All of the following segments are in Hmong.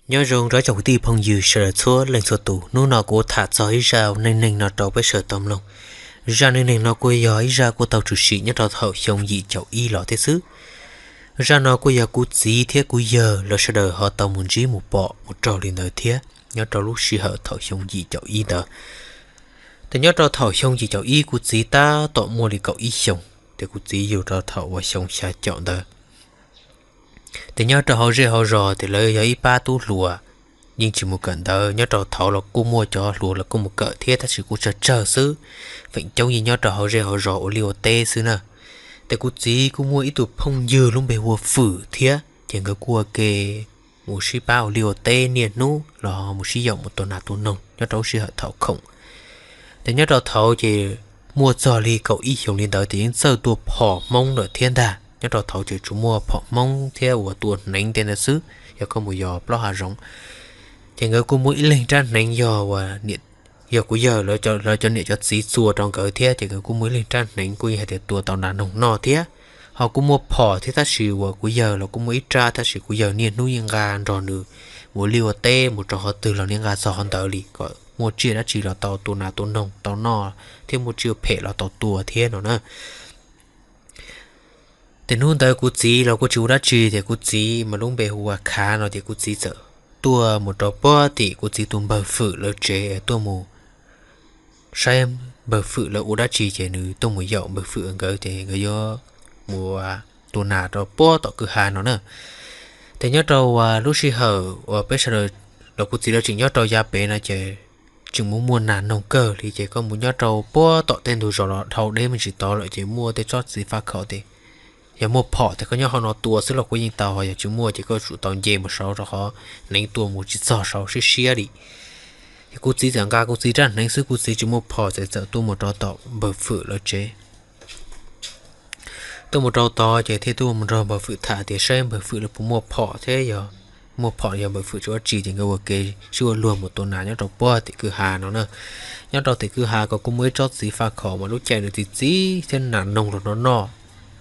Nyob zoo rau cov kwv tij phooj ywg sawv daws txhua leej txhua tus, hnub no kuv tham txog ib zaj neej neeg no rau peb sawv daws tau mloog. Zaj neej neeg no kuj yog ib zaj kuj tau tshwm sim nyob rau thaum xyoo yim caum ib los thiab xwb. Zaj no kuj yog kuv txiv thiab kuv yawg lawv sawv daws ho tau mus ntsib mus pom mus raug li ntawd thiab nyob rau lub sij hawm thaum xyoo yim caum ib ntawd. Ces nyob rau thaum xyoo yim caum ib kuv txiv tab tom muaj li kaum ib xyoos, ces kuv txiv yug rau thaum uas xyoo xya caum ntawd. Ces nyob rau hauv zej hauv zos ces lawv yog ib pab tub hluas, yeej tsis mus kawm ntawv, nyob rau thaum los kuj muaj cov hluas los kuj mus kawm thiab tab sis kuj tsawg tsawg xwb, feem coob yeej nyob rau hauv zej hauv zos ua liaj ua teb xwb na. Ces kuv txiv kuj muaj ib tug phooj ywg lub npe hu ua Fwm thiab, ces nkawd kuj ua ke mus sib pab ua liaj ua teb niaj hnub los mus sib yaum mus tua nas tua noog nyob rau lub sij hawm thaum khoom. Ces nyob rau thaum ces muaj txog li kaum ib xyoos li ntawd ces yeej txawj tua phom Hmoob lawm thiab ntag. Nyob rau thaum ces tsuas muaj phom Hmoob thiab uas tua hneev tej ntawd xwb, yog koj mus yos plaub hav zoov. Ces nkawd kuj muaj ib leeg rab hneev yog uas, yog kuv yawg lawv cov niam cov txiv txua rau nkawd thiab, ces nkawd kuj muaj ib leeg rab hneev kuj yeej hais tias tua tau nas noog noj thiab. Ho kuj muaj phom thiab tab sis uas kuv yawg los kuj muaj ib rab tab sis kuv yawg niaj hnub yeej nqa nrog nws mus liaj ua teb mus rau qhov twg los niaj nqa txog qhov ntawd li kom muaj tsiaj dab tsi los tau tua nas tua noog tau noj thiab muaj tsiaj phem los tau tua thiab no na. Ces hnub ntawd kuv txiv los kuj tsis ua dab tsi ces kuv txiv mas lub npe hu ua Khav no ces kuv txiv txawm tuaj mus rau puag tim kuv txiv tus npawg Fwm lawv tsev tuaj mus saib npawg Fwm lawv ua dab tsi ces nws tuaj mus yaum npawg Fwm nkawd ces nkawd yuav mus tua nas rau puag tom kwj ha no na. Ces nyob rau uas lub sij hawm uas peb sawv daws los kuv txiv lawv tseem nyob rau yav pem no ces tseem mus muaj nas noog kawg li ces koj mus nyob rau puag tom tej ntug zos los dhau deb me ntsis tod lawm ces muaj tej tsob txiv faj khaum ces yog muaj phom ces koj nyob hauv no tua xwb los kuj yeej tau, ho yog tsis muaj ces koj tsum tau nce mus saud rau qhov hneev tua mus tsis txog saud siab siab li. Ces kuv txiv txawm nqa kuv txiv rab hneev xwb kuv txiv tsis muaj phom ces txawm tuaj mus rau tom npawg Fwm lawv tsev. Tuaj mus rau tod ces thiaj tuaj mus nrog npawg Fwm tham tias saib npawg Fwm lawv puas muaj phom thiab yog muaj phom yog npawg Fwm tsis ua dab tsi ces nkawd ua ke sib ua luag mus tua nas nyob rau puag tim kwj ha no na. Nyob rau tim kwj ha ko kuj muaj ib tsob txiv faj khaum mas lub caij nws txi txiv thiab nas noog los noj noj.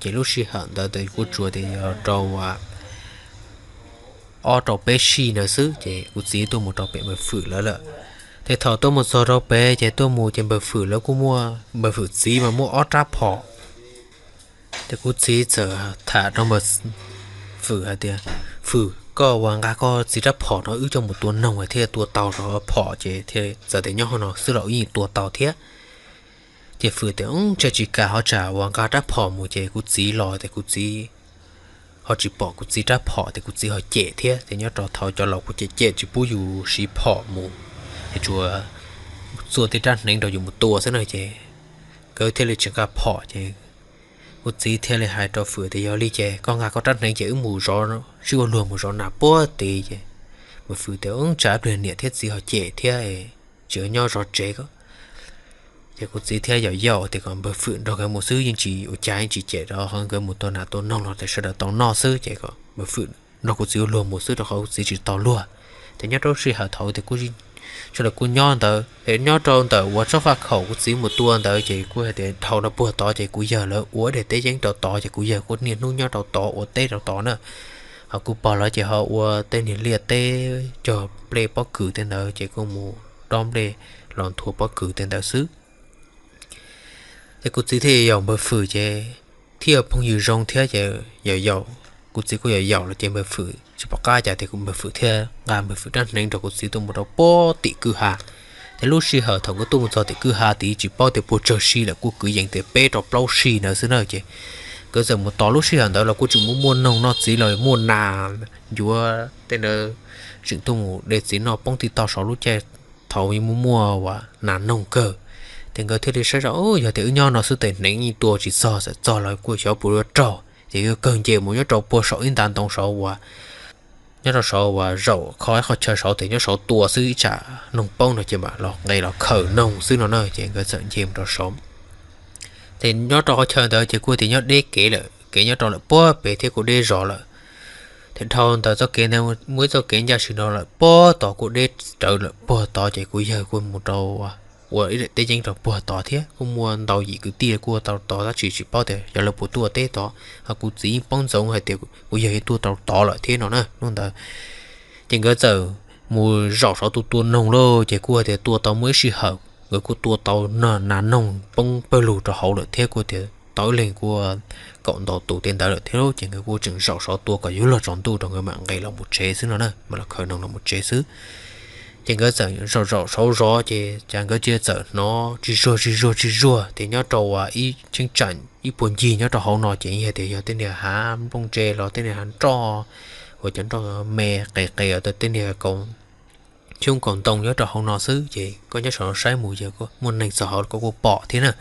Ces lub sij hawm ntawd kuj tsuas tias yog rau ob rau peb sij ntawd xwb ces kuv txiv tuaj mus rau pem npawg Fwm lawv lawm. Ces thaum tuaj mus txog rau pem ces tuaj mus ces npawg Fwm lawv kuj muaj, npawg Fwm txiv mas muaj ob rab phom. Ces kuv txiv txawm tham rau npawg Fwm hais tias, Fwm, koj uas nqa koj txiv rab phom no wb coj mus tua noog thiaj tua tau rau phom ces thiaj txawm tias nyob hauv no xwb los wb yeej tua tau thiab. Ces Fwm tias, Tsam tsis kam ho tsam uas nqa rab phom mus ces kuv txiv los ces kuv txiv ho tsis pom kuv txiv rab phom ces kuv txiv ho cem thiab. Ces nyob rau thaum cov laus kuj cem cem tsis pub yus siv phom mus, ces tsuas txua tej rab hneev rau yus mus tua xwb na ces nkawd thiaj li tsis nqa phom ces kuv txiv thiaj li hais rau Fwm tias, Yog li ces koj nqa koj rab hneev ces wb mus zov, sib ua luag mus zov nas puag tid. Ces npawg Fwm tias, Tsam ib pliag niam thiab txiv ho cem thiab, tsis nyob zov tsev ko. Ces kuv txiv thiaj yaum yaum tias kom npawg Fwm nrog nkawd mus xwb yeej tsis ua cas, yeej tsis cem rau qhov nkawd mus tua nas tua noog los tias sawv daws tau noj xwb ces kom npawg Fwm nrog kuv txiv ua luag mus xwb rau qhov kuv txiv tsis tau luag. Ces nyob rau lub sij hawm thaum ub ces kuj sawv daws kuj nyob ntawd ces nyob rau ntawm uas tsob faj khaum kuv txiv mus tua ntawd ces kuj hais tias dhau rau puag tod ces kuv yawg lawv ua ib daim teb yeeb rau tod ces kuv yawg kuj niaj hnub nyob rau tod ua teb rau tod na. Ho kuv pog lawv ces ho ua tej niag liaj teb cog nplej pob kws tej ntawd ces kuj mus dob nplej los nthua pob kws tej ntawd xwb. Ces kuv txiv thiaj yaum npawg Fwm ces thiaj phooj ywg zoo thiab ces yaum yaum, kuv txiv kuj yaum yaum los ces npawg Fwm tsis pom qab cas ces npawg Fwm thiaj nqa npawg Fwm rab hneev nrog kuv txiv tuaj mus rau puag tim kwj ha. Ces lub sij hawm thaum nkawd tuaj mus txog tim kwj ha tid tsis paub tias puas tsawg sij lawm, kuj kwv yees tias peb rau plaub sij ntawd xwb na ces nkawd txawm mus tos lub sij hawm ntawd los kuj tseem muaj muaj noog noj txiv los muaj nas ncuav tej ntawd, tseem tuaj mus de txiv noj poob tij toj saud lub caij thaum muaj muaj uas nas noog kawg. Ces nkawd thiaj li saib zoj, Yog tias wb nyob no xwb tes hneev yeej tua tsis txog, txawm txog los kuj xyov puas yuav raug. Ces yuav kawg nce mus nyob rau puag saum ib nta ntoo saud uas nyob rau saud uas zaum kho ib qhov chaw saud tes nyob saud tua xwb, ib tsam noog poob no ces mam los nqe los khaws noog xwb no na. Ces nkawd txawm nce mus rau saud. Ces nyob rau qhov chaw ntawd ces kuj tias nyob deb kev lawm, kev nyob rau lawm puag pem thiab kuj deb zos lawm. Ces dhau ntawm txoj kev ntawd muaj ib txoj kev ncaj sim no lawm puag tod, kuj deb rawv lawm puag tod ces kuv yawg kuj mus rau ua ib daim teb yeeb rau puag tod thiab kuj muaj ntau yim kwv tij kuj ua tau tod tab sis tsis paub tias yog lawv puas tuaj teb tod, ho kuv txiv yeej paub ntsoov hais tias kuv yawg yeej tuaj tau tod lawm thiab no na hnub ntawd. Ces nkawd txawm mus zaum saud tua tua noog lauj, ces kuj hais tias tua tau muaj ib sij hawm nkawd kuj tua tau nas noog poob pawg lug rau hauv lawm thiab, kuj tias tau ib leeg kuj kaum ntau tus tej ntawd lawm thiab lauj. Ces nkawd kuj tseem zaum saud tua kom yuav luag tsaus ntuj rau nkawd mam nqis los mus tsev xwb no na, mam los khaws noog los mus tsev xwb. Ces nkawd txawm zaum zaum saud zov ces cas nkawd cia txawm hnov tsis zuag tsis zuag tsis zuag tias nyob rau ib cheeb tsam ib puag ncig nyob rau hauv no ces yeej hais tias yog tej niag hav nplooj ntse los tej niag hav nroj uas cov nroj me qis qis tej niag kaus xyoob kaus ntoo nyob rau hauv no xwb. Ces koj nyob saum no saib mus yog muaj neeg txog hauv koj kuj pom thiab na.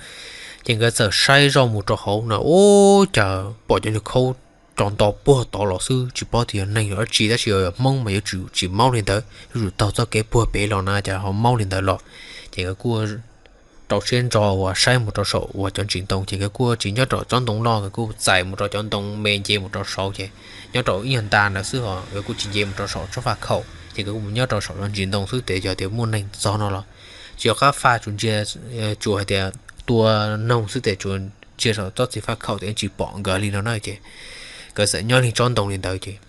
Ces nkawd txawm saib zoj mus rau hauv no, ub, cas pom cov niag khaub tso nto puag tod los xwb, tsis paub tias yog neeg los dab tsi, tab sis yog Hmoob mas yuav tsum tsis maub li ntawd, yuav tsum taug txoj kev puag pem los na, cas ho maub li ntawd los. Ces nkawd kuj rau siab ntso uas saib mus rau saum uas cov ntsis ntoo, ces nkawd kuj tsis nyob rau tsob ntoo loj, nkawd kuj txais mus rau cov ntoo me nce mus rau saud, ces nyob rau ib nyuag nta ntawd xwb, ho nkawd kuj tsis nce mus rau saum tsob faj khaum, ces nkawd kuj mus nyob rau saum cov ntsis ntoo xwb, ces yog tias muaj neeg txog no los tsis yog qab faj, tsuas ntsia, tsuas hais tias tua noog xwb, ces tsuas ntsia saum tsob txiv faj khaum ces tsis pom nkawd li no na. Ces nkawd txawm nyob li tsob ntoo li ntawd ces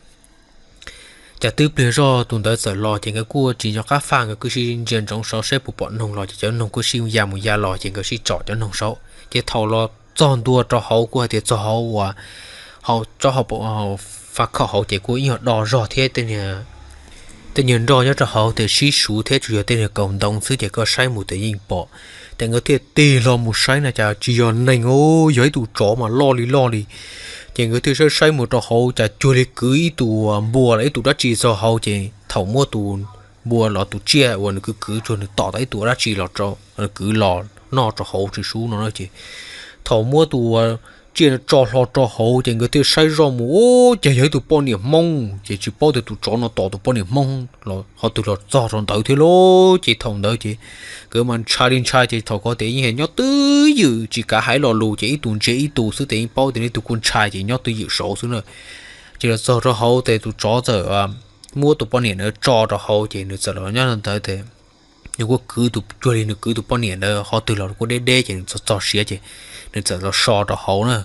cas twb pliag zoj tus ntawd txawm los, ces nkawd kuj tsis nco qab faj, nkawd kuj sib ntsia ntsoov saud saib puas pom noog los, ces cov noog kuj sib ya mus ya los, ces nkawd sib tsom cov noog saud. Ces thaum los txog ntua rau hauv kuj hais tias txog hauv uas hauv tsob hauv faj khaum hauv ces kuj ib nyuag do zog thiab, tej niag nroj nyob rau hauv ces sib suv thiab, tsuas yog tej niag kaus ntoo xwb, ces koj saib mus ces yeej pom. Ces nkawd thiaj tig hlo mus saib no cas tsis yog neeg, yog ib tus tsov mas loj li loj li. Ces nkawd thiaj saib saib mus rau hauv cas cuag li kwv ib tug npua los ib tug dab tsi txog hauv, ces thaum muab tus npua los tus tsiaj uas nws kwv kwv tsuag nws tom tau ib tug dab tsi los kwv los noj rau hauv tsis sub no na. Ces thaum muab tus tsiaj no tso hlo rau hauv ces nkawd thiaj saib zoj mus, ub, cas yog ib tug poj niam Hmoob, ces tsis paub tias tus tsov no tom tus poj niam Hmoob los qhov twg los txog rau ntawd thiab lauj. Ces thaum ntawd ces nkawd mas ntshai li ntshai, ces thaum ko tias yeej nyob twj ywm tsis kav hais lo lus, ces ib tug ntsia ib tug xwb, ces yeej paub tias ib tug kuj ntshai, ces nyob twj ywm saud xwb na. Ces los txog rau hauv ces tus tsov txawm muab tus poj niam ntawd tso rau hauv, ces nws txawm los nyob ntawd ces nws kuj kwv tus, cuag li nws kwv tus poj niam ntawd qhov twg los kuj deb deb, ces nws txog txog siav ces nws txawm los so rau hauv na.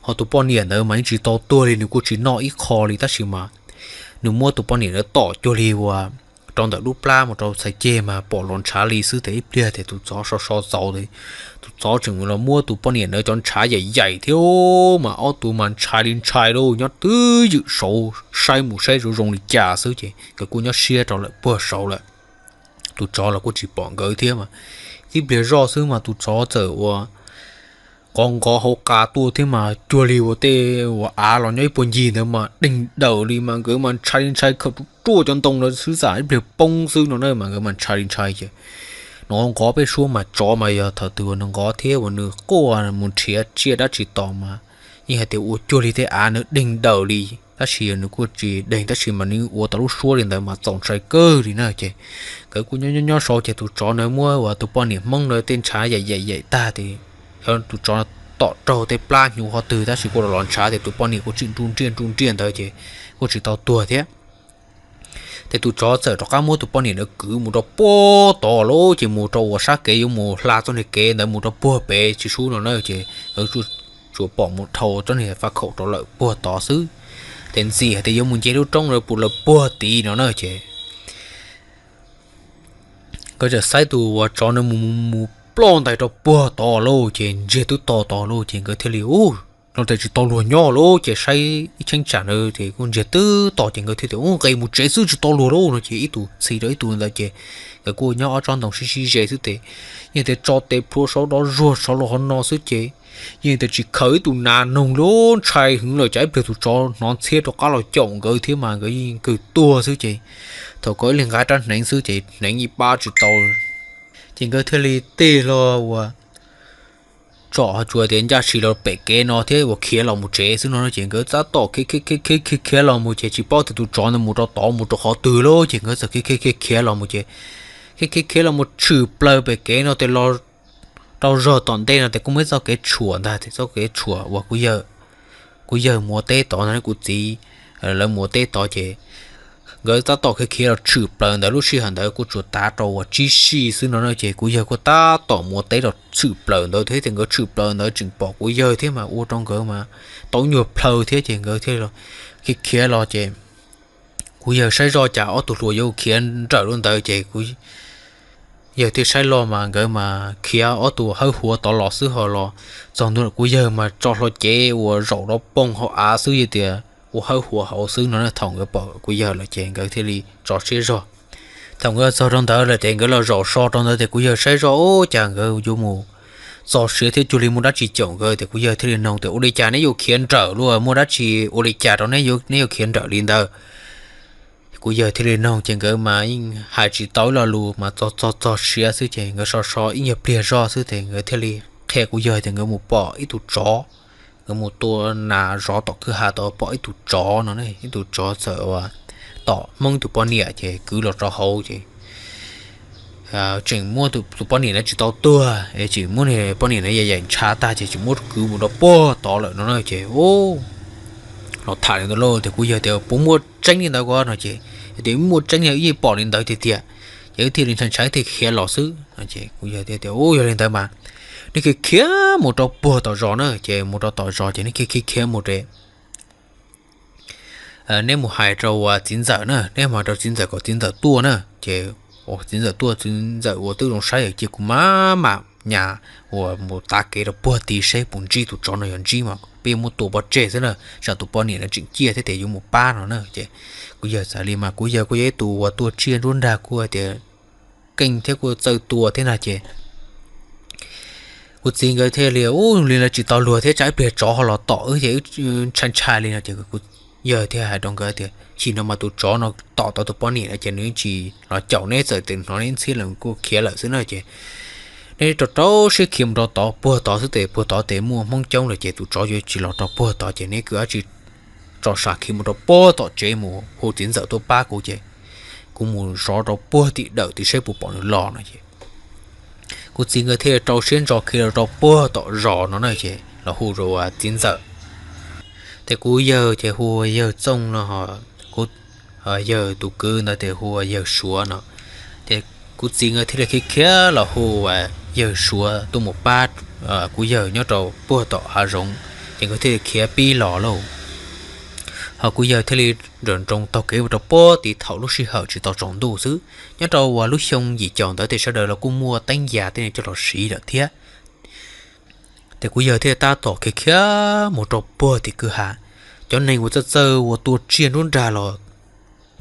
Ho tus poj niam ntawd mas yeej tsis tau tuag li, nws kuj tsis noj ib qho li, tab sis mas nws muab tus poj niam ntawd tom cuag li uas rau ntawm lub plab mus rau txhais ceg mas pom los ntshav li xwb, ces ib pliag ces tus tsov so so txaus, tus tsov tseem los muab tus poj niam ntawd cov ntshav yaim yaim thiab, mas ob tug mas ntshai li ntshai lauj, nyob twj ywm saud saib mus saib zoo zoo li cas xwb, ces nkawd kuj nyob siab rau lawm puag saud lawm. Tus tsov los kuj tsis pom nkawd thiab mas tib pliag zoj xwb mas tus tsov txawm ua nqov nqov hauv qas tuaj thiab mas cuag li ua tej uas av los nyob ib puag ncig ntawd mas deeg daws li, mas nkawd mas ntshai li ntshai, khawm ruaj cov ntoo ntawd xwb, xam ib pliag poob xwb no na, mas nkawd mas ntshai li ntshai ces nws nqov peb suab mas tsov mas yog thaum twg uas nws nqov thiab uas nws quaj mus nrhiav tsiaj dab tsi tos mas yeej hais tias ua cuag li tej av ntawd deeg daws li, tab sis nws kuj tsis deeg, tab sis mas nws ua tau lub suab li ntawd mas txaus ntshai kawg li na. Ces nkawd kuj nyob nyob nyob saud ces tus tsov ntawd muab uas tus poj niam Hmoob ntawd tej ntshav yaim yaim yaim tag ces tus tsov tom raug tej plab hnyuv qhov twg tab sis kuj los los ntshav ces tus poj niam kuj tseem nruj nriaj nruj nriaj ntawd ces kuj tsis tau tuag thiab. Ces tus tsov txawm rov qab muab tus poj niam ntawd kwv mus rau puag tod lauj, ces mus rau uas sab kev yuav mus hla txoj niag kev ntawd mus rau puag pem tsis sub no na, ces nkawd tsuas pom mus dhau txoj niag faj khaum rau lawm puag tod xwb. Ces ntxim hais tias yuav mus nce lub roob ntawd puag lawm puag tid no na, ces nkawd txawm xaiv tus uas tsov ntawd mus mus ploj ntais rau puag tod lauj, ces ntsiag twb to tod lauj, ces nkawd thiaj li, ub, no ces tsis tau luag nyob lauj, ces saib ib cheeb tsam ntawd ces kuj ntsiag twb to, ces nkawd thiaj tias, ub, nqis mus tsev xwb tsis tau luag lauj no, ces ib tug txhis rau ib tug ntawd ces nkawd kuj nyob ob tsob ntoo sib sib ze xwb ces yeej tias tso tes plhuav saud dov zuag saud los hov no xwb ces yeej tias tsis khaws ib tus nas noog li, ntshai heev lawm, cas ib pliag tus tsov hnov ntxhiab rov qab los caum nkawd thiab mas nkawd yeej kawg tuag xwb ces thaum ko ib leeg nqa rab hneev xwb ces hneev ib pab tsis tau. Ces nkawd thiaj li tig hlo uas tsom ho tsuas tias ncaj si los pem kev no thiab uas khiav los mus tsev xwb no, ces nkawd tab tom khiav khiav khiav khiav khiav los mus ces tsis paub tias tus tsov ntawd mus rau tod mus rau qhov twg lauj, ces nkawd txawm khiav khiav khiav khiav los mus ces khiav khiav khiav los mus tshwm plaws pem kev no ces los rau zog tom ntej no ces kuj muaj ib txoj kev tshuam ntag, ces txoj kev tshuam uas kuv yawg, kuv yawg mus ua teb tod no, kuv txiv lawv mus ua teb tod ces nkawd tab tom khiav khiav los tshwm plaws ntawd, lub sij hawm ntawd kuj tsuas tav rau uas tsib sij xwb no na, ces kuv yawg kuj tab tom mus ua teb los tshwm plaws ntawd thiab, ces nkawd tshwm plaws ntawd tseem pom kuv yawg thiab mas ua rau nkawd mas tau nyuag plhaw thiab, ces nkawd thiaj khiav khiav los ces kuv yawg saib zoj cas ob tug hluas yuav khiav nrawm li ntawd ces kuv yawg thiaj saib los mas nkawd mas khiav ob tug hawb huav tod los xwb ho los txog ntua kuv yawg mas tso hlo cev uas zaum rau poog hauv av xwb, yog tias ua hawb huav hauv xwb no na. Thaum nkawd pom kuv yawg lawm ces nkawd thiaj li tso siab zog. Thaum nkawd txog rau ntawd lawm ces nkawd los zaum so rau ntawd ces kuv yawg saib zoj ub cas nkawd yuav mus txog siav thiab cuag li muaj dab tsi caum nkawd ces kuv yawg thiaj li noog tias, Ua li cas neb yuav khiav nrawm luaj, muaj dab tsi ua li cas rau neb, neb yuav khiav nrawm li ntawd? Kuv yawg thiaj li noog ces nkawd mas yeej hais tsis tau ib lo lus mas txog txog txog siav xwb ces nkawd so so ib nyuag pliag zog xwb ces nkawd thiaj li qhia kuv yawg tias nkawd mus pom ib tug tsov, nkawd mus tua nas zov tom kwj ha tod pom ib tug tsov no, ib tug tsov txawm uas tom Hmoob ib tug poj niam ces kwv los rau hauv ces tseem muab tus poj niam na tsis tau tuag es tseem muab poj niam na yaim yaim ntshav tag ces tseem muab kwv mus rau puag tod lawm no na ces los tham li ntawd lauj. Ces kuv yawg tias, Puas muaj tseeb li ntawd ko? No ces tias, Muaj tseeb, wb yeej pom li ntawd tiag tiag. Ces wb thiaj li ntshai ntshai thiaj khiav los xwb no ces kuv yawg tias, Ub, yog li ntawd mas neb khiav khiav mus rau puag tom zos na. Ces mus rau tom zos ces neb khiav khiav khiav mus ces neb mus hais rau txiv ntxawm na, neb mus hais rau txiv ntxawm kom txiv ntxawm tuaj na. Ces txiv ntxawm tuaj, txiv ntxawm uas twb zoo saib cia kuv mam mam nyas uas mus tav kev rau puag tid seb puas ntsib tus tsov no. Yog ntsib mas peb yuav muab tua pov tseg xwb na, tsam tus poj niam no tseem ciaj thiab tias yuav mus pab no na. Ces kuv yawg txawm li mas kuv yawg kuj yog ib tug uas tua tsiaj nruab nrag kuj tias keej thiab kuj txawj tua thiab na ces kuv txiv nkawd thiaj li, Ub, li lawv tsis tau luag thiab, tsam ib pliag tsov ho los tom wb ces wb ntshai ntshai li no. Ces kuv yawg thiaj hais rau nkawd tias, Chim no mas tus tsov no tom tau tus poj niam no ces nws tsis los caum neb, txawm tias hnov neb ntxhiab lawm kuj khiav lawm xwb na. Ces neb rau rau siab khiav mus rau tod puag tod xwb, tes puag tod tes muaj Hmoob coob lawm ces tus tsov yuav tsis los rau puag tod ces neb kwv dab tsi tso sam khiav mus rau puag tom tsev mus hu txiv ntxawm tuaj pab kuv ces kuv mus zov rau puag tim dawm tid seb puas pom nws los no ces kuv txiv nkawd thiaj rau siab ntso khiav los rau puag tom zos no na ces los hu rau txiv ntxawm. Ces kuv yawg ces hu ua yawg Txooj no, kuv yawg tus kwv ntawd ces hu ua yawg Suav no. Ces kuv txiv nkawd thiaj li khiav khiav los hu yawg Suav tuaj mus pab kuv yawg nyob rau puag tom hav zoov, ces nkawd thiaj li khiav pib los lauj. Ho kuv yawg thiaj li nrawm nroos taug kev mus rau puag tid thaum lub sij hawm tsis tau tsaus ntuj xwb. Nyob rau uas lub xyoo yim caum ntawd ces sawv daws los kuj muaj teeb yas tej coj los siv lawm thiab. Ces kuv yawg thiaj tab tom khiav khiav mus rau puag tim kwj ha. Cov neeg uas txawj txawj uas tua tsiaj nruab nrag los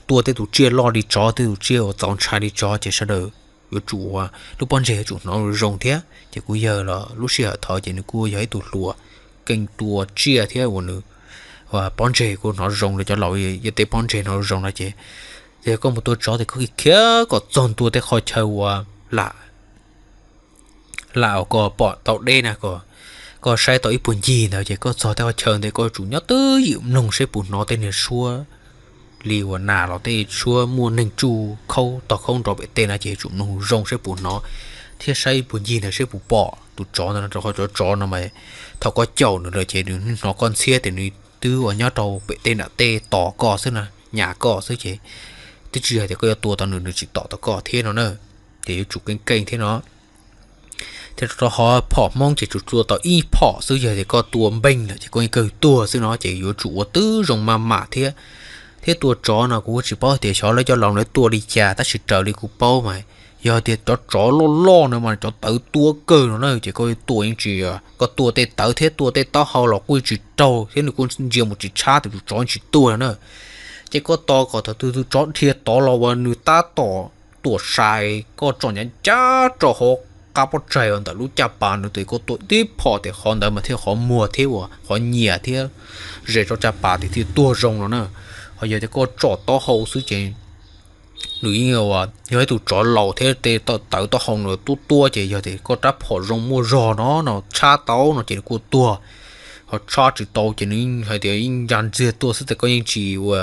tua tej tus tsiaj loj li tsov, tej tus tsiaj uas txaus ntshai li tsov ces sawv daws yuav tsum ua lub pob ntseg yuav tsum hnov zoo thiab. Ces kuv yawg los lub sij hawm thaud ces nws kuj yog ib tug hluas keej tua tsiaj thiab uas nws pob ntseg kuj hnov zoo li cov laus yog tej pob ntseg hnov zoo no ces, ces koj mus tua tsov ces koj khiav kom txog ntua tej qhov chaw uas lam lam uas koj pom tau deb na, koj saib tau ib puag ncig ntawd ces koj txog tej qhov chaw ntawd koj yuav tsum nyob twj ywm mloog seb puas hnov tej niag suab li uas nas los tej suab muaj neeg tsuj khaub tog khaub nrov pem tej na ces yuav tsum mloog zoo seb puas hnov, thiab saib ib puag ncig ntawd seb puas pom tus tsov ntawd no, rau qhov cov tsov no mas thaum koj caum nws lawm ces nws hnov koj ntxhiab ces nws twb uas nyob rau pem tej nram tej tos koj xwb na, nyas koj xwb ces twb tsis yog tias koj yuav tua tau nws, nws tsis tom tau koj thiab no na. Ces yuav tsum keej keej thiab no. Thiab rau qhov phom Hmoob ces tsum tua tau ib phom xwb, yog tias koj tua npeej lawm ces koj yeej kawg tuag xwb no, ces yuav tsum ua tib zoo maj mam thiab. Thiab tua tsov no kuv tsis paub tias xyov lawv cov laus lawv tua li cas, tab sis raws li kuv paub mas yog tias cov tsov loj loj no mas cov tawv tuab kawg no na, ces koj tua yeej tsis, koj tua tej tawv thiab tua tej taub hau los kuj tsis raug thiab nws kuj ntsia mus tsis tshab, tus tsov tsis tuag no na. Ces koj tos kom thaum twg tus tsov dhia tod los uas nws tab tom tuam sai, koj tsom ncav ncaj rau hauv qab pob tsaig uas ntawm lub caj pas no, ces koj tua tib phom ces qhov ntawd mas thiaj qhov muag thiab uas qhov nyias thiab ze rau caj pas ces thiaj tuag zoo no na. Ho yog tias koj tsom taub hau xwb ces nws yeej yog ib tug tsov laus thiab tej tawv taub hau nws tuab tuab, ces yog tias koj rab phom zoo muaj zog no no tshab tau no ces nws kuj tuag. Ho tshab tsis tau ces nws yeej hais tias yeej ya ntxiag tuaj xwb, ces koj yeej tsis ua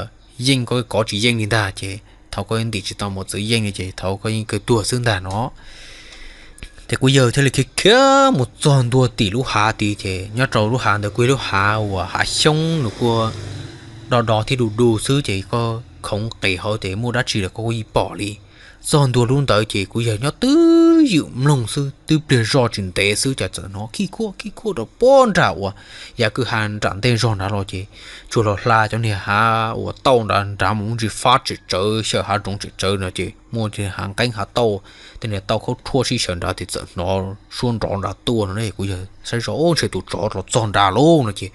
yeej, koj kov tsis yeej li ntag, ces thaum koj yeej ntim tsis tau mos txwv yeej li ces thaum koj yeej kawg tuag xwb ntag no. Ces kuv yawg thiaj li khiav khiav mus txog ntua tim lub hav tid, ces nyob rau lub hav ntawd kuj yog lub hav uas hav xyoob, nws kuj do do thiab du du xwb, ces koj khoov qes hauv ces muaj dab tsi los koj kuj yeej pom li. Txog ntua lub ntawd ces kuv yawg nyob twb ywm mloog xwb, twb pliag zoj tsis ntev xwb cas txawm hnov khib khuaj khib khuaj rau puag nram uas yav kwj ha nram ntej zog nrad los ces tsuas los hla cov niag hav uas tauj nrad nrad mus ntsis fab tsem tsawv xyaw hav zoov tsem tsawv no ces muaj hav nqeeb hav tauj, tej niag tauj khaub rhuab sib xyaw nrad ces txawm hnov suab nrov nrad tuaj no ne. Kuv yawg saib zoj, ntshe tus tsov los txog nrad lauj no ces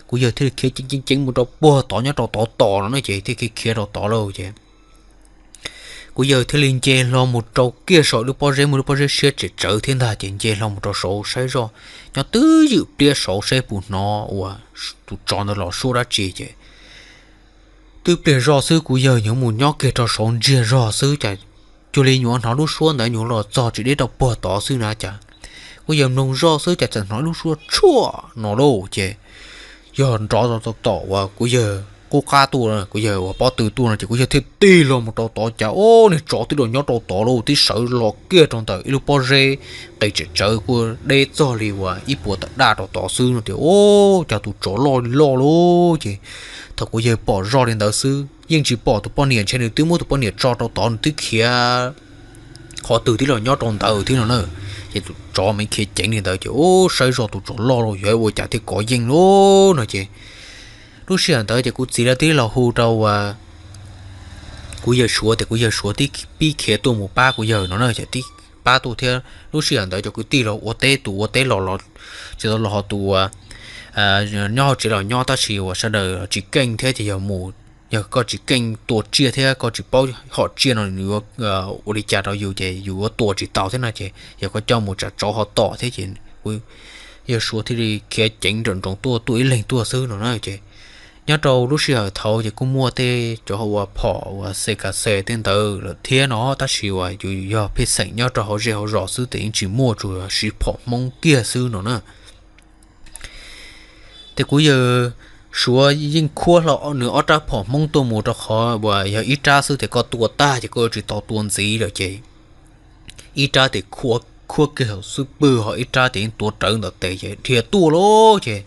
kuv yawg thiaj li khiav ceev ceev ceev mus rau puag tod nyob rau tod tos no ne ces thiaj khiav khiav rau tod lauj ces kuv yawg thiaj li nce hlo mus rau kiag saum lub pob zeb, muaj lub pob zeb siab tsem tsawv thiab ntag ces nce hlo mus rau saud saib zoj, nyob twb ywm pliab saud saib puas hnov uas tus tsov ntawd los suab dab tsi ces twb pliag zoj xwb kuv yawg nyuam mus nyob kiag rau saud ntsiag zog xwb cas cuag li nyuam hnov lub suab ntawd nyuam los txog tsis deb rau puag tod xwb na cas kuv yawg mloog zoj xwb cas txawm hnov lub suab tshuaj no lauj ces yog nrov tom uas kuv yawg qub qab tuaj, kuv yawg uas pob tw tuaj no ces kuv yawg thiaj tig hlo mus rau tod cas ob niag tsov twb los nyob rau tod lauj, twb sawv los kiag rau ntawm ib lub pob zeb qis tsem tsawv kuj deb txog li uas ib puas tawm daj rau tod xwb no tias, Ub, cas tus tsov loj li loj lauj! Ces thaum kuv yawg pom zoj li ntawd xwb yeej tsis pom tus poj niam, ntshe nws twb muab tus poj niam tso rau tod nws twb khiav qhov twg twb los nyob rau ntawd thiab no na. Ces tus tsov mas khiav ceev li ntawd ces, Ub, saib zoj tus tsov loj lauj, yog ua cas thiaj kov yeej lauj no ces lub sij hawm ntawd ces kuv txiv lawv tib los hu rau kuv yawg Suav tias kuv yawg Suav tib pib khiav tuaj mus pab kuv yawg no na ces tib pab tuaj thiab. Lub sij hawm ntawd cov kwv tij los ua teb, tus ua teb los los tsis tau los ho tus uas nyob hauv tsev los nyob, tab sis uas sawv daws tsis keej thiab ces yog mus, yog koj tsis keej tua tsiaj thiab koj tsis paub hom tsiaj no nws yuav ua li cas rau yus ces yus yuav tua tsis tau thiab no ces yog koj coj mus tsam tsov ho tom thiab ces kuv yawg Suav thiaj li khiav ceev nrawm nroos tuaj, tuaj ib leeg tuaj xwb no na ces nyob rau lub sij hawm thaud ces kuj muaj tej cov ua phom uas C K C tej ntawd lawm thiab no, tab sis uas yus yog pej xeem nyob rau hauv zej hauv zos xwb ces yeej tsis muaj, tsuas siv phom Hmoob kiag xwb no na. Ces kuv yawg Suav yeej khuab hlo nws ob rab phom Hmoob tuaj mus rau qhov uas yog ib rab xwb ces koj tua tag ces koj yuav tsis tau tua ntxiv lawm ces ib rab ces khuab kiag hauv xub pwg, ho ib rab ces yeej tuav rawv ntawm tes ces dhia tuaj lauj ces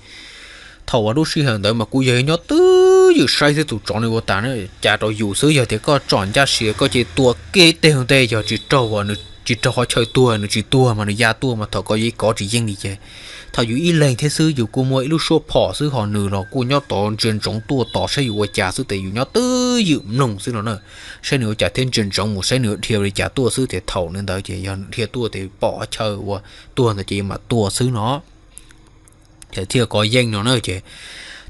thaum uas lub sij hawm ntawd mas kuv yawg nyob twb ywm saib xwb tus tsov nws ua tas na, cas rau yus xwb, yog tias koj tsom ncaj si koj cia li tua kiag ib teg ua ntej, yog tsis raug uas nws tsis raug qhov chaw tuag, nws tsis tuag mas nws ya tuaj mas thaum koj yuav kov tsis yeej li ces thaum yus ib leeg thiab xwb yus kuj muaj ib lub suab phom xwb, ho nws los kuj nyob tod ntsia ntsoov tuaj tos saib yus ua cas xwb ces yus nyob twb ywm mloog xwb no na, saib nws ua cas thiab ntsia ntsoov mus saib nws dhia li cas tuaj xwb ces thaum li ntawd ces yog nws dhia tuaj ces pom qhov chaw uas tuag ntawd ces yus mam tua xwb no thiaj kov yeej no na ces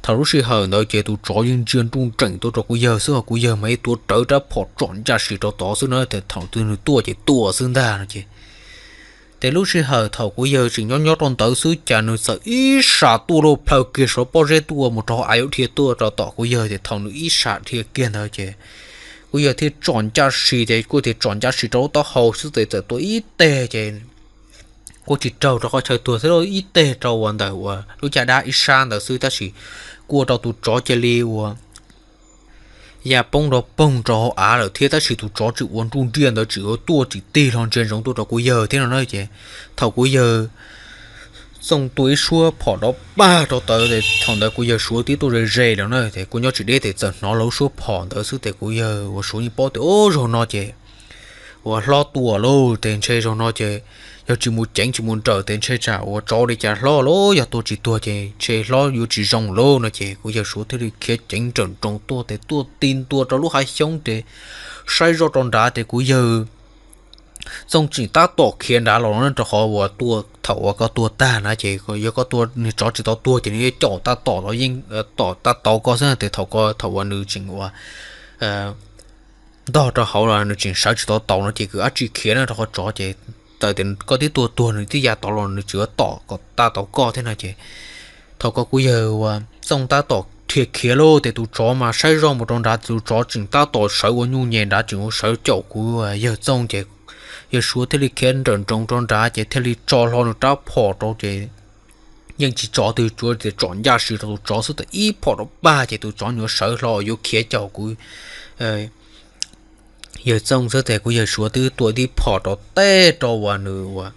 thaum lub sij hawm ntawd ces tus tsov yeej ntsia nruj nreem tuaj rau kuv yawg xwb, ho kuv yawg mas yeej tuav rawv rab phom tsom ncaj si rau tod xwb na, thaum twg nws tuaj ces tua xwb ntag no ces ces lub sij hawm thaum kuv yawg tseem nyob nyob rau ntawd xwb cas nws txawm ib sab tuaj lauj, plhaw kiag saum pob zeb tuaj mus rau av yuav dhia tuaj rau tom kuv yawg ces thaum nws ib sab dhia kiag ntawd ces kuv yawg thiaj tsom ncaj si ces kuj thiaj tsom ncaj si rau lub taub hau xwb ces txawm tua ib teg ces kuj tsis raug rau qhov chaw tuag thiab, ib teg rau uas ntawm uas lub caj dab ib sab ntawd xwb, tab sis kuj ua rau tus tsov cia li uas ya poob rau poog rau hauv av lawm thiab, tab sis tus tsov tseem ua nruj nriaj ntawd tseem yuav tuaj tsis tig hlo ntsia ntsoov tuaj rau kuv yawg thiab no na ces thaum kuv yawg Txooj tua ib suab phom rov pag rau tod ces thaum ntawd kuv yawg Suav twb tuaj ze ze lawm na ces kuj nyob tsis deb ces txawm hnov lawv lub suab phom ntawd xwb ces kuv yawg uas Suav yeej paub tias ub zaug no ces uas hlob tuaj lauj, ces ntshe zaug no ces yog tsis mus ceev tsis mus nrawm ces ntshe tsam uas tsov li cas hlob lauj, yog tua tsis tuag ces ntshe hlob yuav tsis zoo lauj no ces kuv yawg Suav thiaj li khiav ceev nrawm nroos tuaj ces tuaj ti ntua rau lub hav xyoob ces saib zoj rau nrad ces kuv yawg Txooj tseem tab tom khiav nrad los no rau qhov uas tua thaum uas koj tua tag na ces yog koj tua niag tsov tsis tau tuag ces nws yuav caum tab tom los yeej tom tab tau koj xwb ces thaum ko thaum uas nws tseem uas ntog rau hauv los nws tseem sawv tsis tau taus no ces kws dab tsi khiav na rau qhov tsov ces txawm tias koj twb tua tuag nws twb ya tod los nws tseem yuav tom kom tab tau koj thiab no ces thaum ko kuv yawg uas Txooj tab tom dhia khiav lauj ces tus tsov mas saib zoj mus rau nrad, tus tsov tseem tab tom sawv ua nyuj nyem nrad tseem ua sawv caum kuv yawg Txooj ces yawg Suav thiaj li khiav nrawm nroos rau nrad ces thiaj li tso hlo nws rab phom rau ces yeej tsis tso twg, tsuas tsom ncaj si rau tus tsov xwb tas ib phom rau pag ces tus tsov nyuam sawv hlo yuav khiav caum kuv yawg Txooj xwb ces kuv yawg Suav twb tua tib phom rau tej rau uas nws uas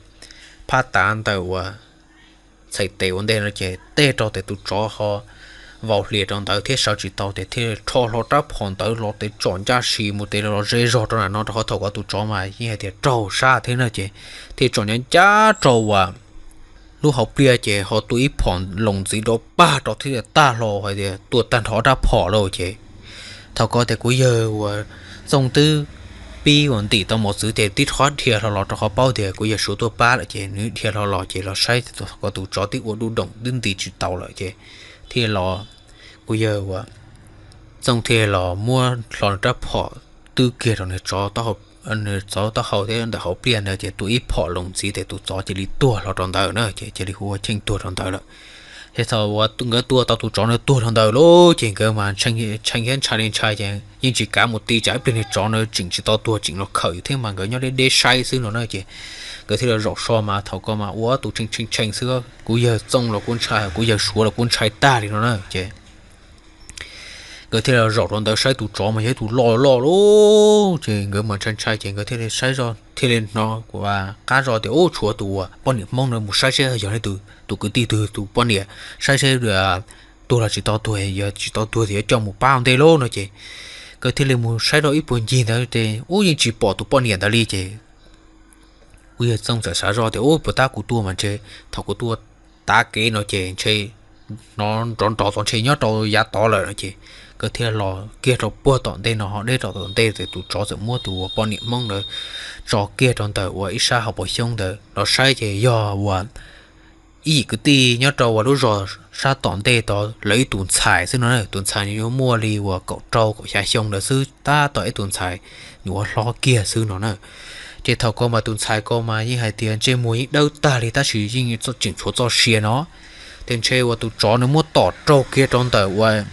phab tav ntawm uas txhais tes ua ntej no ces tej rau ces tus tsov ho vau hlias rau ntawd thiab sawv tsis tau ces thiaj rho hlo rab phom ntawd los tes tsom ncaj si mus tes los ze zog rau nram no rau qhov thaum ko tus tsov mas yeej hais tias raug sab thiab na ces thiaj tsom ncaj ncaj rau uas lub hauv pliaj ces ho tua ib phom loos ntxiv rau pag rau thiab tag hlo hais tias tua tag nrho rab phom lawm ces thaum ko tias kuv yawg uas Txooj twb pib uas ntim tau mos txwv ces tib rho dhia hlo los rau qhov paub tias kuv yawg Suav tuaj pab lawm ces nws dhia hlo los ces los saib ko tus tsov twb ua dub doom twb nti tsis tau lawm ces thiaj los, kuv yawg uas Txooj thiaj los muab hlo nws rab phom twb kiag rau nws tsov, nws tsov taub hau thiab ntawm hauv pliaj ntawd ces tua ib phom loos ntxiv ces tus tsov cia li tuag hlo rau ntawd na ces cia li hu ua cheej tuag rau ntawd lawm. Ces thaum uas nkawd tua tau tus tsov na tuag rau ntawd lauj ces nkawd mas ntshee thiab ntshai li ntshai ces yeej tsis kav mus ti tsam ib pliag niag tsov na tseem tsis tau tuag tseem los khawm yus thiab mas nkawd nyob deb deb saib xwb no na ces nkawd thiaj li zaum so mas thaum ko mas ua tus tshee tshee tshee xwb, kuv yawg Txooj los kuj ntshai, kuv yawg Suav los kuj ntshai tag li no na ces nkawd thiaj li zaum rau ntawd saib tus tsov mas yog ib tus loj loj lauj ces nkawd mas ntshai ntshai ces nkawd thiaj li saib zoj thiaj li hnov qab zoj tias ub tshuav tus uas poj niam Hmoob no mus saib seb yog tus kwv tij twg tus poj niam saib seb tuag los tsis tau tuag, yog tsis tau tuag ces yuav coj mus pab ua ntej lauj no ces nkawd thiaj li mus saib rau ib puag ncig ntawd ces ub yeej tsis pom tus poj niam ntawd li ces kuv yawg Txooj txawm xav zoj tias ub puas tab kuv tuaj mas ntshe thaum kuv tuaj tav kev no ces ntshe hnov nrov nrov tod ntshe nyob rau yav tod lawm no ces nkawd thiaj los kiag rau puag tom ntej no ho deb rau tom ntej ces tus tsov txawm muab tus uas poj niam Hmoob ntawd tso kiag rau ntawm uas ib sab hauv paus xyoob ntawd los saib ces yog uas ib yim kwv tij nyob rau uas lub zos sab tom ntej tod lawv ib tus ntxhais xwb no na, tus ntxhais yuav muaj li uas kaum rau kaum xya xyoo ntawd xwb, tab tom ib tus ntxhais nyuam qhuav hlob kiag xwb no na. Ces thaum ko mas tus ntxhais ko mas yeej hais tias ntsej muag yeej dawb tag li tab sis yeej tseem tshuav txoj sia no. Ces ntshe uas tus tsov nws muab tom raug kiag rau ntawm uas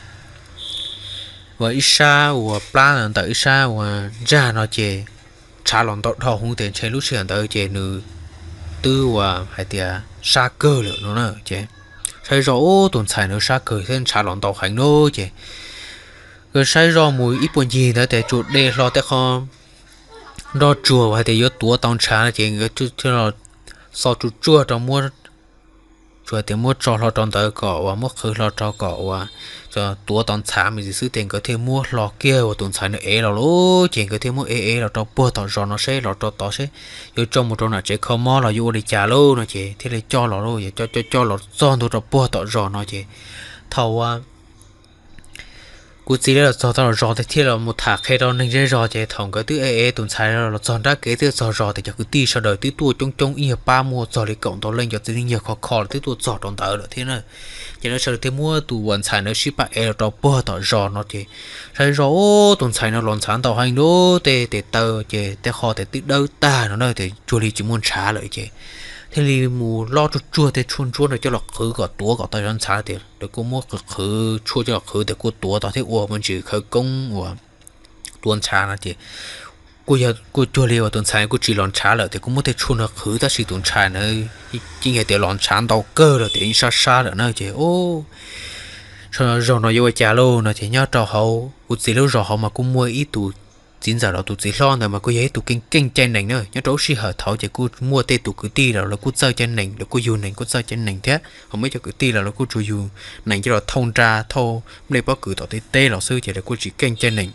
ib sab uas plab ntawm ib sab uas ntsag no ces ntshav los ntau dhau hwv ces ntshe lub sij hawm ntawd ces nws twb uas hais tias sab kawg lawm no na ces saib zoj ub tus ntxhais nws sab kawg thiab ntshav los ntau heev lawm ces nkawd saib zoj mus ib puag ncig ntawd ces tsuas de hlo tej qho nroj tsuag uas hais tias yuav tuav tau ntshav no ces nkawd thiaj los xo tsuj tsuag rau muab, tsuas tias muab tso hlo rau ntawd kom uas muab qhwv hlo rau kom uas tuav tau ntshav me ntsis xwb ces nkawd thiaj muab hlo kiag uas tus ntxhais nws ev los lauj ces nkawd thiaj muab ev ev los rau puag tom zos no seb los rau tod seb yuav coj mus rau nram tsev kho mob los yuav ua li cas lauj no ces thiaj li coj los lauj, coj coj coj los txog ntua rau puag tom zos no ces thaum uas kuv txiv lawv los txog tom zos ces thiaj los mus tham qhia rau neeg zej zog ces thaum nkawd twb ev ev tus ntxhais los txog nrab kev twb txog zos ces cov kwv tij sawv daws twb tuaj coob coob ib nyuag pab muaj txog li kaum ntau leej cov txiv neej yawg khov kho los twb tuaj txog rau ntawd lawm thiab na. Ces lawv sawv daws thiaj muab tus uas ntxhais ntawd sib pab ev los rau puag tom zos no ces saib zoj ub tus ntxhais no los ntshav ntau heev lub tej tes taw ces tej qho tes twb dawb tag no na ces cuag li tsis muaj ntshav lawm ces thiaj li mus lob tsuj tsuag tej tshuaj ntsuab no coj los qhwv kom tuav kom tau cov ntshav tias lawv kuj muab qhwv qhwv tshuaj coj los qhwv tias kuj tuav tau thiab ua me ntsis khawv koob uas tuav ntshav no ces kuj cuag li uas tus ntxhais kuj tsis los ntshav lawm tias kuj muab tej tshuaj no qhwv tab sis tus ntxhais na yeej hais tias los ntshav ntau kawg lawm tias yeej sab sab lawm na ces zog no yuav ua cas lauj no ces nyob rau hauv kuv txiv lub zos hauv mas kuj muaj ib tus txiv ntxawm los tus txiv hlob ntawd mas kuj yog ib tus keej keej cai nees na. Nyob rau lub sij hawm thaud ces kuj muaj tej tus kwv tij los lawv kuj txawj cai nees, lawv kuj yug nees kuj txawj cai nees thiab, ho muaj ib co kwv tij los lawv kuj tsuas yug nees coj los thauj nra thauj nplej pob kws tom tej teb los xwb ces lawv kuj tsis keej cai nees.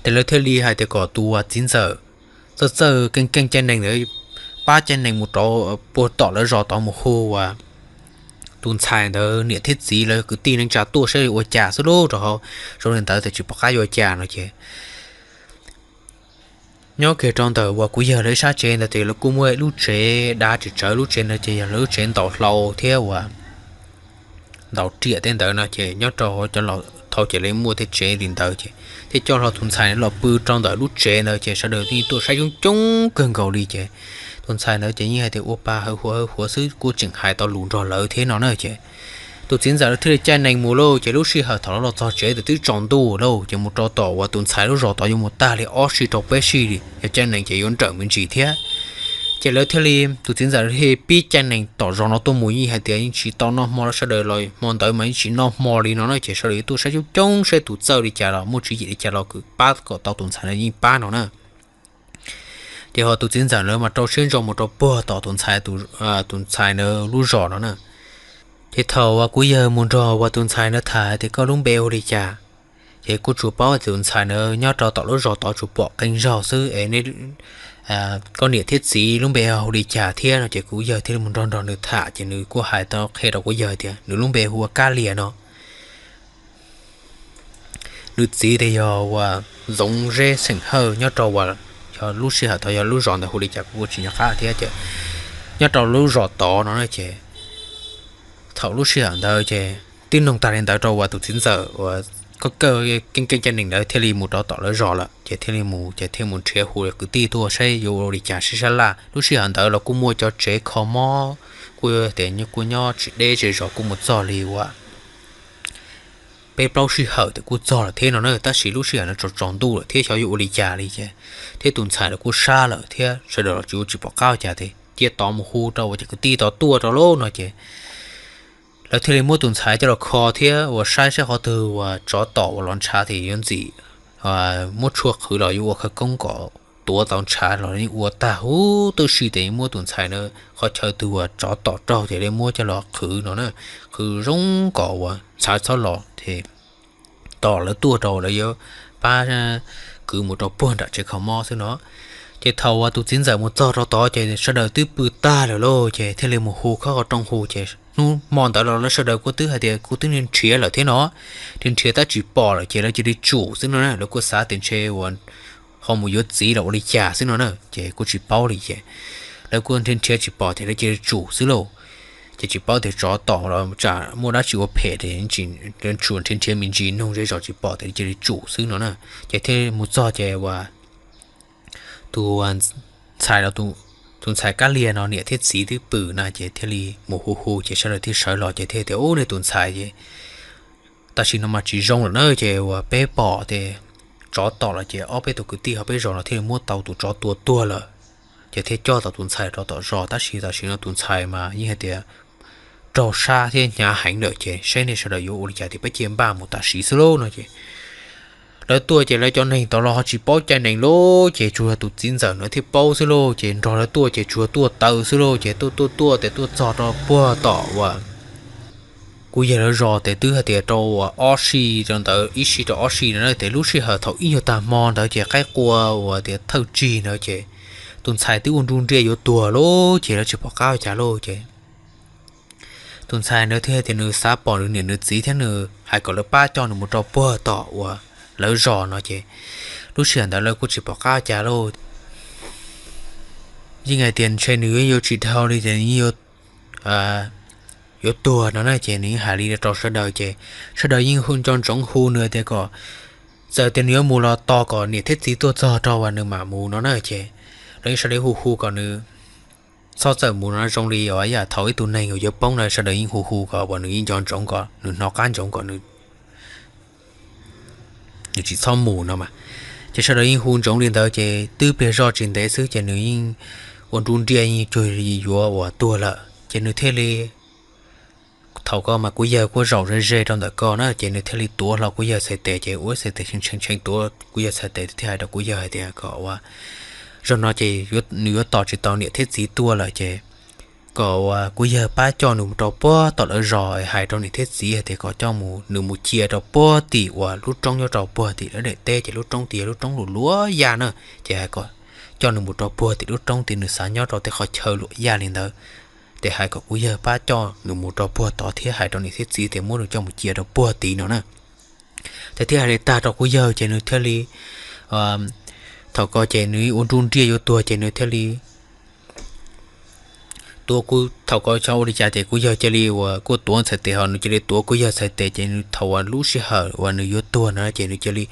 Ces lawv thiaj li hais tias kom tus uas txiv ntxawm txawj txawj keej keej cai nees ntawd pab cai nees mus rau puag tom lawv zos tod mus hu uas tus ntxhais ntawd niam thiab txiv lawv kwv tij neej tsa tuaj saib ua cas xwb lauj, rau hauv zoo li ntawd tias tsis pom qab yuav ua cas no ces nyob kiag rau ntawm uas kuv yawg lawv ib sab tsev ntawd ces lawv kuj muaj lub tsev dav tsis tsawv, lub tsev ntawd ces yog lawv lub tsev ntaus hlau thiab uas ntaus riam tej ntawd no ces nyob rau hauv cov laus thaud ces lawv muaj tej tsev li ntawd ces thiaj coj hlo tus ntxhais los pw rau ntawm lub tsev ntawd ces sawv daws yeej tuaj saib coob coob kawg nkaus li ces tus ntxhais ntawd ces yeej hais tias ua pa hawv huav hawv huav xwb kuj tseem hais tau lus nrog lawv thiab no na ces tus txiv ntxawm lawv thiaj li caij nees mus lauj. Ces lub sij hawm thaum lawv los txog tsev ces twb tsaus ntuj lauj, ces mus rau tom uas tus ntxhais lub zos tod yuav mus tag li ob sij rau peb sij li, yog caij nees ces yuav nrawm me ntsis thiab. Ces lawv thiaj li, tus txiv ntxawm thiaj pib caij nees tom zos no tuaj mus, yeej hais tias yeej tsis tau noj hmo, sawv daws los hmo ntawd mas yeej tsis noj hmo li no na, ces sawv daws tuaj saib coob coob saib tus txawj li cas los muaj tswv yim li cas los pab kom tau tus ntxhais ntawd yeej pab no na. Ces ho tus txiv ntxawm ntawd mas rau siab ntso mus rau puag tom tus ntxhais, tus ntxhais ntawd lub zos no na. Ces thaum uas kuv yawg mus nrog uas tus ntxhais ntawd tham tias koj lub npe hu li cas, ces kuj tsuas paub tus ntxhais ntawd nyob rau tom lub zos tod tsuas pom qee zaug xwb es koj niam thiab txiv lub npe hu li cas thiab no ces kuv yawg thiaj li mus nrog nrog nws tham ces nws kuj hais tau qhia rau kuv yawg tias nws lub npe hu ua Kab Lias no. Nws txiv tias yog uas Ntxoov Zeb xeem Hawj nyob rau uas, yog lub sij hawm tod yog lub zos ntawd hu li cas kuv kuj tsis nco qab thiab ces nyob rau lub zos tod no ces thaum lub sij hawm ntawd ces twb noog tag li ntawd rau uas tus txiv ntxawm uas koj kawj keej keej caj nees ntawd thiaj li mus rau tom lawv zos lawm ces thiaj li mus ces thiaj mus nrhiav hu kwv tij tuaj saib yuav ua li cas sib sab laj. Lub sij hawm ntawd los kuj muaj cov tsev kho mob kuj tias kuj nyob tsis deb zej zos kuj mus txog li uas peb plaub sij hawm tias kuj txog lawm thiab no na, tab sis lub sij hawm no tsaus tsaus ntuj lawm thiab xyov yuav ua li cas li ces thiab tus ntxhais los kuj sab lawm thiab sawv daws los tsis ua tsis pom qab ua cas tias cia tod mus hu rau uas cov kwv tij tod tuaj rau lauj no ces lawv thiaj li muab tus ntxhais coj los kho thiab uas saib saib qhov twg uas tsov tom uas los ntshav tias yuav ntxim muab tshuaj qhwv los yuav ua khawv koob kom tuav tau ntshav los yeej ua tag huv tib si tias yeej muab tus ntxhais na qhov chaw twg uas tsov tom raug ces li muab coj los qhwv no na, qhwv zoo kom uas ntxhais txhob los ces tos lawv tuaj rau lawv yuav pab kwv mus rau puag nram tsev kho mob xwb no. Ces thaum uas tus txiv ntxawm mus txog rau tod ces sawv daws twb pw tag lawm lauj ces thiaj li mus hu khob qhov rooj hu ces hnub hmo ntawd los lawv sawv daws kuj twb hais tias kuj twb nrhiav lawm thiab no, nrhiav nrhiav tab tsis pom lawm ces lawv cia li tsum xwb no na, lawv kuj xav tias ntshe uas ho mus yuav txiv los ua li cas xwb no na ces kuj tsis paub li ces lawv kuj nrhiav nrhiav tsis pom ces lawv cia li tsum xwb lauj. Ces tsis paub tias tsov tom los tsam muaj dab tsi ua phem es tsuas nrhiav nrhiav me ntsis noog zej zos tsis pom ces lawv cia li tsum xwb no na. Ces thiaj mus txog ces uas tus ntxhais los tus ntxhais Kab Lias no niam thiab txiv twb pw na ces thiaj li mus hu hu ces sawv daws thiaj sawv los ces thiaj tias ub nej tus ntxhais ces tam sim no mas tsis zoo lawm na ces uas peb pom tias tsov tom los ces ob peb tug kwv tij hauv peb zos no thiaj li muab tau tus tsov tua tuag lawm. Ces thiaj coj tau tus ntxhais rau tom zos tab sis tam sim no tus ntxhais mas yeej hais tias raug sab thiab hnyav heev lawm ces saib nej sawv daws yuav ua li cas tias peb cia npaj mus tam sim xwb lauj no ces lawv tuaj ces lawv cov neeg tod los ho tsis paub cai nees lauj ces tsuas yog tus txiv ntxawm no thiaj paub xwb lauj ces nrog lawv tuaj ces tsuas tuaj taw xwb lauj ces tuaj tuaj tuaj ces tuaj txog rau puag tom uas kuv yawg lawv zos ces twb hais tias rau uas ob si rau ntawd ib si rau ob si no na ces lub sij hawm thaum ib nyuag tag hmo ntawd ces qaib qua uas tias thawj tsig ntawd ces tus ntxhais twb ua nruj nriaj yuav tuag lauj ces lawv tsis pom qab ua cas lauj ces tus ntxhais ntawd thiaj tias nws xav pom nws niam nws txiv thiab nws hais kom lawv pab coj nws mus rau puag tom uas lawv zos no ces lub sij hawm ntawd lawv kuj tsis pom qab ua cas lauj. Yeej hais tias ntshe nws yuav tsis dhau li ces nws yeej yuav tuag no na ces nws yeej hais li rau sawv daws ces sawv daws yeej hu nco ntsoov hu nws tias kom txawm tias nws yuav mus los tos kom niam thiab txiv tuaj txog rau uas nws mam mus no na ces lawv yeej sawv daws hu hu kom nws txhob txawm mus no zoo li uas yam thaum ib tug neeg uas yuav poob na sawv daws yeej hu hu kom uas nws yeej nco ntsoov kom nws hnov qab ntsoov kom nws nws tsis txhob mus no mas. Ces sawv daws yeej hu ntsoov li ntawd ces twb pliag zoj tsis ntev xwb ces nws yeej ua nruj nriaj yeej cuag yuav uas tuag lawm ces nws thiaj li thaum ko mas kuv yawg kuj zaum ze ze rau ntawm ko na ces nws thiaj li tuav hlo kuv yawg txhais tes ces ua txhais tes tshee tshee tuav kuv yawg txhais tes thiaj hais rau kuv yawg hais tias kom uas zaum no ces nws yuav tos tsis tau niam thiab txiv tuaj lawm ces kom uas kuv yawg pab coj nws mus rau puag tom lawv zos hais rau niam thiab txiv hais tias kom coj mus nws mus cia rau puag tim uas lub roob nyob rau puag tim lawv daim teb ces lub roob tid yog lub roob luam luam yaj na ces hais kom coj nws mus rau puag tim lub roob tid nws xav nyob rau tej qhov chaw luam yaj li ntawd ces hais kom kuv yawg pab coj nws mus rau puag tod thiab hais rau niam thiab txiv tias muab nws coj mus cia rau puag tid no na. Ces thiaj hais li tag rau kuv yawg ces nws thiaj li thaum ko ces nws ua nruj nriaj yuav tuag ces nws thiaj li tuav kuv thaum ko xyov ua li cas ces kuv yawg cia li uas kuj tuav txhais tes ho nws cia li tuav kuv yawg txhais tes ces nws thaum uas lub sij hawm uas nws yuav tuag na ces nws cia li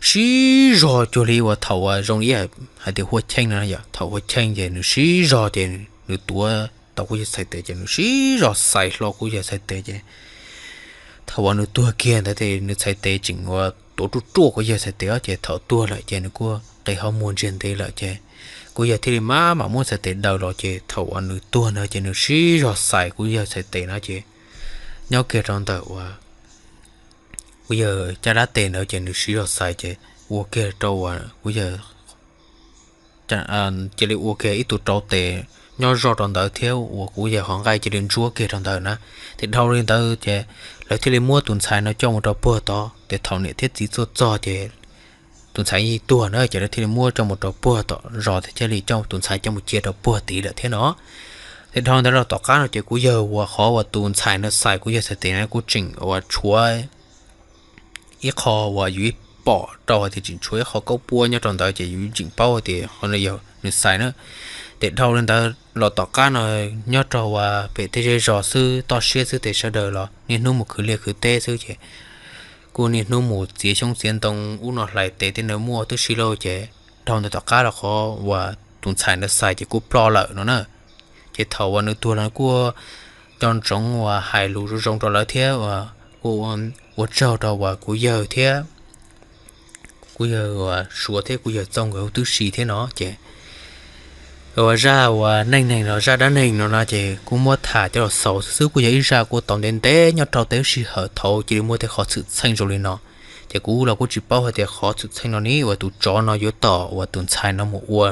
sib zog cuag li uas thaum uas zoo li hais tias hua cheej no yom thaum hua cheej ces nws sib zog ces nws tuav tau kuv yawg txhais tes ces nws sib zog xais hlo kuv yawg txhais tes ces thaum uas nws tuag kiag ntawd ces nws txhais tes tseem uas tuav ruaj ruaj kuv yawg txhais tes ces thaum tuag lawm ces nws kuj qi hauv muag ntsiag ntev lawm ces kuv yawg thiaj li maj mam muab txhais tes daws los ces thaum uas nws tuag ntawd ces nws sib zog xais kuv yawg txhais tes na ces nyob kiag rau ntawm uas kuv yawg caj dab tes ntawd ces nws sib zog xais ces ua kiag rau uas kuv yawg cia li ua kiag ib tug rau tes nyob zoj rau ntawd thiab uas kuv yawg qhov nqaij cia li ntsuab kiag rau ntawd na. Ces dhau li ntawd ces lawv thiaj li muab tus ntxhais no coj mus rau puag tod. Ces thaum niam thiab txiv tuaj txog ces tus ntxhais yeej tuag na, ces lawv thiaj li muab coj mus rau puag tom zos thiab thiaj li coj tus ntxhais coj mus cia rau puag tid lawm thiab no. Ces dhau ntawd los tom qab no ces kuv yawg uas qhov uas tus ntxhais no xais kuv yawg txhais tes na kuj tseem uas tshuav ib qho uas yus pom rau hais tias tseem tshuav ib qho kaub puab nyob rau ntawd ces yus tseem paub hais tias qhov no yog nws xais na. Ces dhau li ntawd los tom qab no nyob rau uas pem tej zej zos xwb toj siab xwb ces sawv daws los niaj hnub mus khwv liaj khwv teb xwb ces kuj niaj hnub mus txiav xyoob txiav ntoo ub no hlais tes tej ntawd muaj tib si lauj. Ces dhau ntawd tom qab los qhov uas tus ntxhais ntawd xais ces kuj ploj lawm no na. Ces thaum uas nws tuag los kuj coj ntsoov uas hais lus zoo zoo rau lawv thiab uas kuj ua tsaug rau uas kuv yawg thiab kuv yawg uas Suav thiab kuv yawg Txooj nkawd huv tib si thiab no ces uas zaj uas neej neeg los zaj dab neeg no no ces kuj muab tham coj los xaus xwb xwb, kuj yog ib zaj kuj tau ntev ntev nyob rau tej lub sij hawm thaum cia li muaj tej qhov xwm txheej zoo li no. Ces kuv los kuj tsis paub hais tias qhov xwm txheej no ne uas tus tsov no yuav tom uas tus ntxhais no mus ua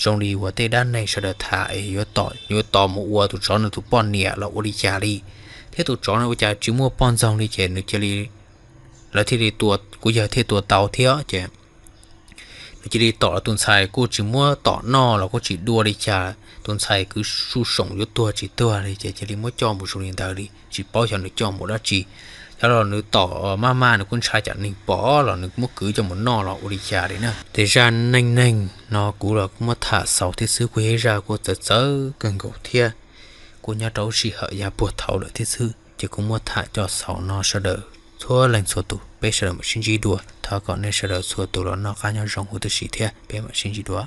zoo li uas tej dab neeg sawv daws tham es yuav tom mus ua tus tsov no tus poj niam los ua li cas li, thiab tus tsov no ua cas tsis muaj poj ntxoog li ces nws cia li, lawv thiaj li tua, kuv yawg thiaj tua tau thiab ces nws cia li tom los tus ntxhais kuj tsis muab tom noj los kuj tsis dua li cas, tus ntxhais kwv suj soom yuav tuag tsis tuag li ces cia li muab coj mus zoo li ntawd li, tsis paub xyov nws coj mus dab tsi. Xyov los nws tom maj maj nws kuj ntshai tsam neeg pom los nws muab kwv coj mus noj los ua li cas li na. Ces zaj neej neeg no kuv los kuj muab tham xaus thiab xwb, kuj yog ib zaj kuj txawv txawv kawg nkaus thiab kuj nyob rau lub sij hawm yav puag thaum lawm thiab xwb ces kuj muab tham coj xaus no sawv daws txhua leej txhua tus peb sawv daws mam sib ntsib dua, thov kom nej sawv daws txhua tus los noj qab nyob zoo huv tib si thiab peb mam sib ntsib dua.